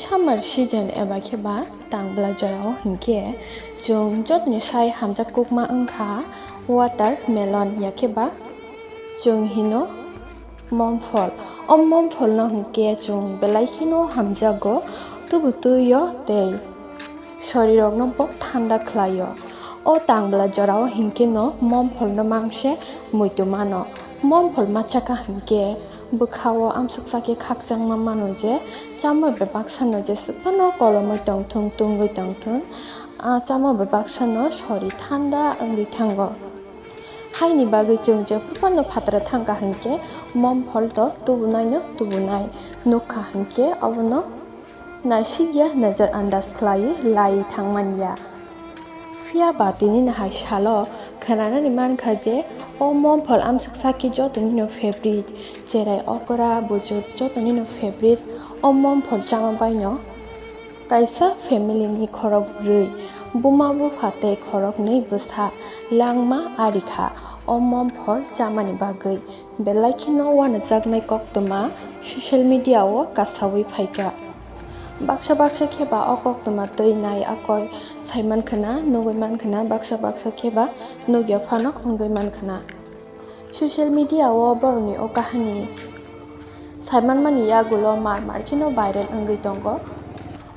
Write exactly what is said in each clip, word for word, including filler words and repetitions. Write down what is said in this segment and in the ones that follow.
Summer season eba khe ba tangbla jorao hinkhe chwng jotoni sai hamjak kokma wngkha watermelon, ya khe ba chwng hino momphol. O mompholno hinkhe chwng belai kheno hamjago, tubu twio tei sorirokno bo thanda khlaio. O tangbla jorao hinkhe no mompholno mangse muitu mano. Momphol machakha hinkhe bwkhao amsuksa khe khakchangma mano je chama bebaksano jeswk phano kolomwi tongthung, tungwi tongthung, a chama bebaksano sori thanda wngwi thango. Haini bagwi chwng jephru phano phatra thangkha hinkhe momphol to tubunaino tubunai, nukha hinkhe obono naisikya, najar andas khlaiwi lai thangmanya. Phiya ba tinini hai salo khwnanani mankha je o momphol amsuksa khe jotonino favorite, cherai okra, bujur jotonino favorite o momphol chama baino. Kaisa family ni khorok bwrwi, buma bupha tei khorok nwi bwsa langma ari kha o momphol chamani bagwi. Belai kheno uanajaknai koktwma social media o kasawi phaikha. Baksa baksa khe ba o koktwma twi nai akoi saimankhwna, nugwi mankhwna, baksa baksa khe ba nugya phano wngwi mankhwna. Social media o borokni o kahani saimanmani yagulo mar mar kheno viral wngwi tongo.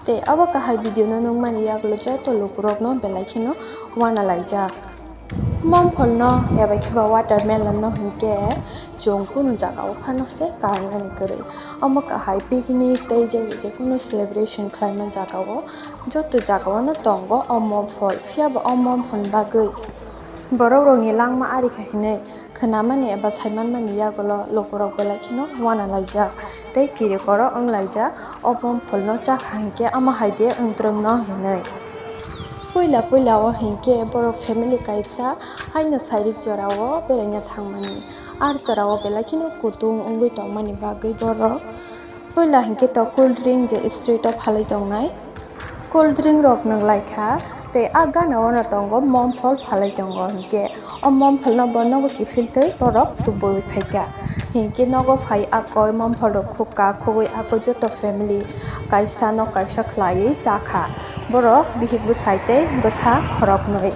Tei obo kahai video no nukmani yagulo joto lukurokno belai kheno uanalaijak. Momphol no eba khe ba watermelon no hinkhe chwng kunu jagao phano se karnani kwrwi. Omo kahai picnic tei je, je kunu celebration khlaima jagao joto jagao no tongo o momphol. Phiya ba o momphol bagwi borok rokni langma ari kha hinwi khwnamani eba saimanmani yagulo lukurok belai kheno uanalaijak tei kirikoro wnglaijak o momphol no chakha hinkhe omo hai de wngtwrwng no hinwi. Puila puila o hinkhe borok family kaisa haino sairik jorao beraina thangmani. Ar jorao belai kheno kutung wngwi tongmani bagwi borok puila hinkhe to cool drink je street o phalwi tongnai. Cool drink rok nwng lai kha, tei a gana o no tongo momphol phalwi tongo hinkhe o momphol no bo nogo kiphil twi borok tubui phaikha. Hinkhe nogo phai akoi momphol rok khukha, khugwi akoi joto family kaisa nok kaisa khlaiwi chakha. Borok bihik bwsai tei bwsa khoroknwi.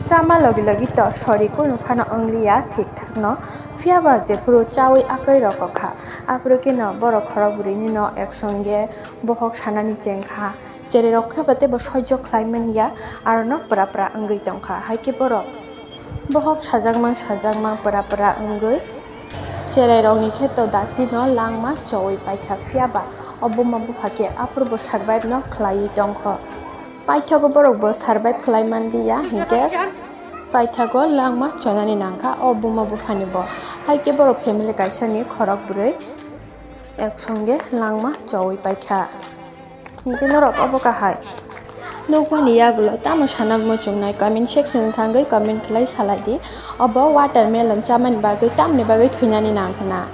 Chama logi logi to sori kunu phano wngliya thik thakno. Phiya ba jephru chawi akoi rokokha, aphuru kheno borok khorok bwrwini no ek songe bohok sanani chengkha. Cherai rok khe ba teibo soijo khlai manya, arono pura pura wngwi tongkha. Hai khe borok bohok sajakma sajakma pura pura wngwi cherai rokni khe to dakti no langma chowi paikha. Phiya ba o buma bupha khe aphuru bo survive no khlaiwi tongkho. Paithago borok bo survive khlai manliya hinkhe paithago langma chonani nangkha o buma buphani bo. Hai khe borok family kaisa ni khorok bwrwi ek songe langma chowi paikha. Hinkhe norok obo kahai nukmani yagulo tamo sana muchungnai comment section o thangwi comment khlai salai di. Obo watermelon chamani bagwi tamni bagwi thwinani nangkha na?